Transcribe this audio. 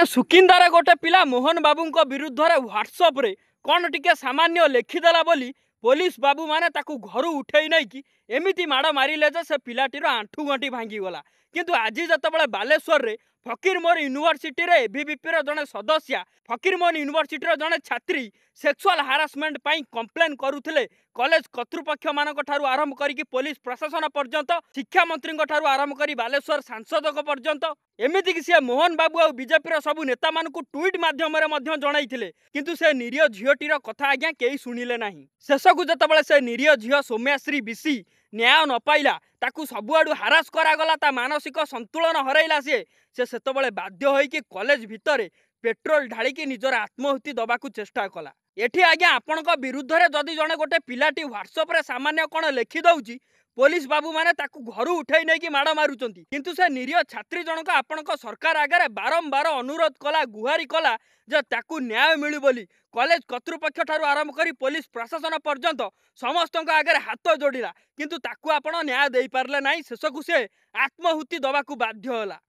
ସୁକିନ୍ଦାରେ ଗୋଟେ ପିଲା ମୋହନ ବାବୁଙ୍କ ବିରୁଦ୍ଧରେ ହ୍ୱାଟ୍ସଆପ୍ରେ କ'ଣ ଟିକେ ସାମାନ୍ୟ ଲେଖିଦେଲା ବୋଲି ପୋଲିସ ବାବୁମାନେ ତାକୁ ଘରୁ ଉଠେଇ ନେଇକି ଏମିତି ମାଡ଼ ମାରିଲେ ଯେ ସେ ପିଲାଟିର ଆଣ୍ଠୁଗଣ୍ଠି ଭାଙ୍ଗିଗଲା। କିନ୍ତୁ ଆଜି ଯେତେବେଳେ ବାଲେଶ୍ୱରରେ ଫକୀରମୋହନ ୟୁନିଭର୍ସିଟିରେ ଏବିଭିପିର ଜଣେ ସଦସ୍ୟା, ଫକୀରମୋହନ ୟୁନିଭର୍ସିଟିର ଜଣେ ଛାତ୍ରୀ ସେକ୍ସୁଆଲ ହାରାସମେଣ୍ଟ ପାଇଁ କମ୍ପ୍ଲେନ୍ କରୁଥିଲେ, କଲେଜ କର୍ତ୍ତୃପକ୍ଷମାନଙ୍କ ଠାରୁ ଆରମ୍ଭ କରିକି ପୋଲିସ ପ୍ରଶାସନ ପର୍ଯ୍ୟନ୍ତ, ଶିକ୍ଷାମନ୍ତ୍ରୀଙ୍କ ଠାରୁ ଆରମ୍ଭ କରି ବାଲେଶ୍ୱର ସାଂସଦଙ୍କ ପର୍ଯ୍ୟନ୍ତ, ଏମିତିକି ସିଏ ମୋହନ ବାବୁ ଆଉ ବିଜେପିର ସବୁ ନେତାମାନଙ୍କୁ ଟ୍ୱିଟ୍ ମାଧ୍ୟମରେ ମଧ୍ୟ ଜଣାଇଥିଲେ, କିନ୍ତୁ ସେ ନିରୀହ ଝିଅଟିର କଥା ଆଜ୍ଞା କେହି ଶୁଣିଲେ ନାହିଁ। ଶେଷକୁ ଯେତେବେଳେ ସେ ନିରୀହ ଝିଅ ସୌମ୍ୟାଶ୍ରୀ ବିଶି ନ୍ୟାୟ ନ ପାଇଲା, ତାକୁ ସବୁଆଡ଼ୁ ହାରାସ କରାଗଲା, ତା ମାନସିକ ସନ୍ତୁଳନ ହରାଇଲା, ସିଏ ସେ ସେତେବେଳେ ବାଧ୍ୟ ହୋଇକି କଲେଜ ଭିତରେ ପେଟ୍ରୋଲ ଢାଳିକି ନିଜର ଆତ୍ମହୂତି ଦେବାକୁ ଚେଷ୍ଟା କଲା। ଏଠି ଆଜ୍ଞା ଆପଣଙ୍କ ବିରୁଦ୍ଧରେ ଯଦି ଜଣେ ଗୋଟେ ପିଲାଟି ହ୍ୱାଟ୍ସଆପ୍ରେ ସାମାନ୍ୟ କ'ଣ ଲେଖିଦେଉଛି, ପୋଲିସ ବାବୁମାନେ ତାକୁ ଘରୁ ଉଠେଇ ନେଇକି ମାଡ଼ ମାରୁଛନ୍ତି। କିନ୍ତୁ ସେ ନିରୀହ ଛାତ୍ରୀ ଜଣକ ଆପଣଙ୍କ ସରକାର ଆଗରେ ବାରମ୍ବାର ଅନୁରୋଧ କଲା, ଗୁହାରି କଲା ଯେ ତାକୁ ନ୍ୟାୟ ମିଳୁ ବୋଲି। କଲେଜ କର୍ତ୍ତୃପକ୍ଷ ଠାରୁ ଆରମ୍ଭ କରି ପୋଲିସ ପ୍ରଶାସନ ପର୍ଯ୍ୟନ୍ତ ସମସ୍ତଙ୍କ ଆଗରେ ହାତ ଯୋଡ଼ିଲା, କିନ୍ତୁ ତାକୁ ଆପଣ ନ୍ୟାୟ ଦେଇପାରିଲେ ନାହିଁ। ଶେଷକୁ ସେ ଆତ୍ମହୁତି ଦେବାକୁ ବାଧ୍ୟ ହେଲା।